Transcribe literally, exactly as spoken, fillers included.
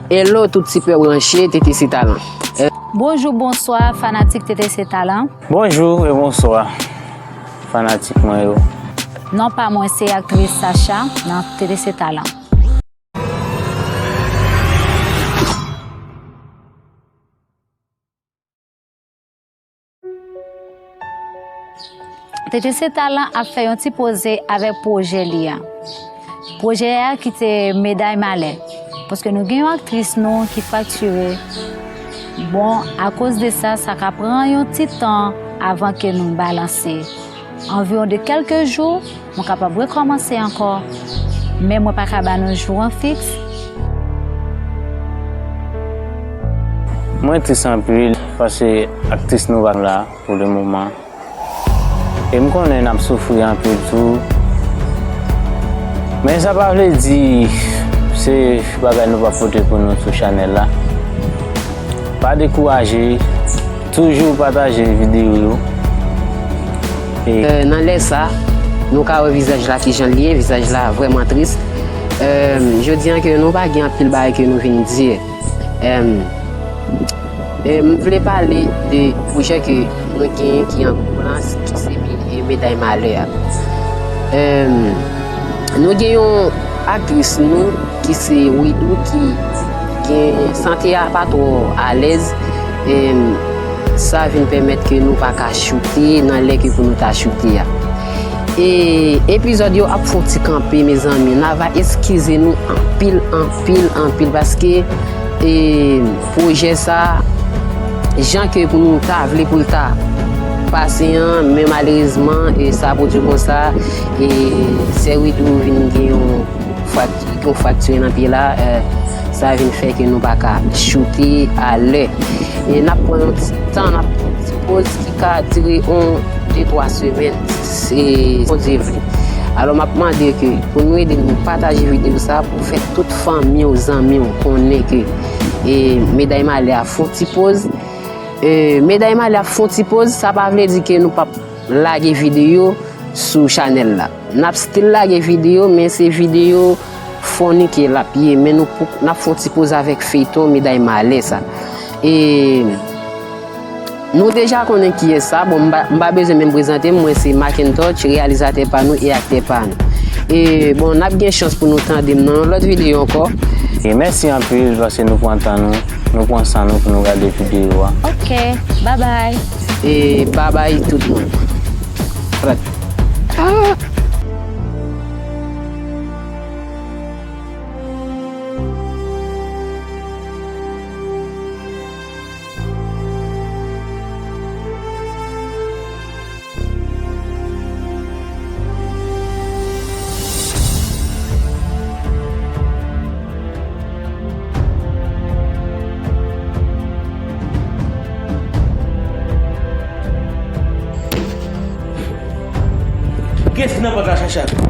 Hello tout tipè branche T T C Talent. Bonjou, bonswa, fanatik T T C Talent. Bonjou e bonswa, fanatik mwen yo. Non pa mwen se aktris Sacha nan T T C Talent. T T C Talent ap fè yon ti poze avèk pwojè li a. Pwojè a ki te Meday Malè. Paske nou gen yon aktris nou ki fraktire. Bon, akoz de sa, sa ka pran yon ti tan avan ke nou balanse. Anviwon de kèlke jou, nou kapab rekòmanse ankò. Men mwen pa ka ba nou jou an fiks. Mwen tris anpil paske aktris nou pa la pou le moman. E m konnen n ap soufri anpil tou. Men sa pa vle di se bagay nou p ap pote pou nou sou chanèl la. Pa dekouraje, toujou pataje videyo yo. E nan lè sa, nou ka wè vizaj la kijan l ye, vizaj la vrèman tris. Jodi an ke nou pa gen anpil bagay ke nou vin di. M vle pale de pwojè ke mwen genyen ki an kou la, ki se Meday Malè a. Nou gen yon aktris nou ki se Widoo ki gen sante a pa twò alèz. Sa vin pèmèt ke nou pa ka choute nan lè ke pou nou ta choute a. E epizòd yo ap fè yon ti kanpe, mezanmi. N a va eskize nou anpil, anpil, anpil, paske e pwojè sa, jan ke pou nou ta vle pou l ta pase an, men malerezman, e sa pwodui konsa, e sè Widoo vin gen yon frak-, yon frakti nan pye la, e sa vin fè ke nou pa ka choute alè. E n ap pran yon ti tan, n ap pran yon ti poz ki ka dire yon de twa semèn, si Bondye vle. Alò, m ap mande ke pou nou ede nou pataje videyo sa pou fè tout fanmi w, zanmi w konnen ke e Meday Malè a fè yon ti poz. E Meday Malè a fè yon ti poz, sa pa vle di ke nou p ap lage videyo sou chanèl la. N ap still lage videyo, men se videyo funny ke l ap ye, men nou pou, n ap fè yon ti poz avèk feyton Meday Malè sa. E nou deja konnen kiyès sa, bon, m pa, m pa bezwen menm prezante m, mwen se Macintosh, reyalizatè pa nou e aktè pa nou. E bon, n ap gen chans pou nou tande m nan yon lòt videyo ankò. E mèsi anpil paske nou pran tan nou, nou pran san nou pou nou gade videyo a. Ok, babay. E babay tout moun. Frèt. Kiyès ki nan pòt la, Chacha?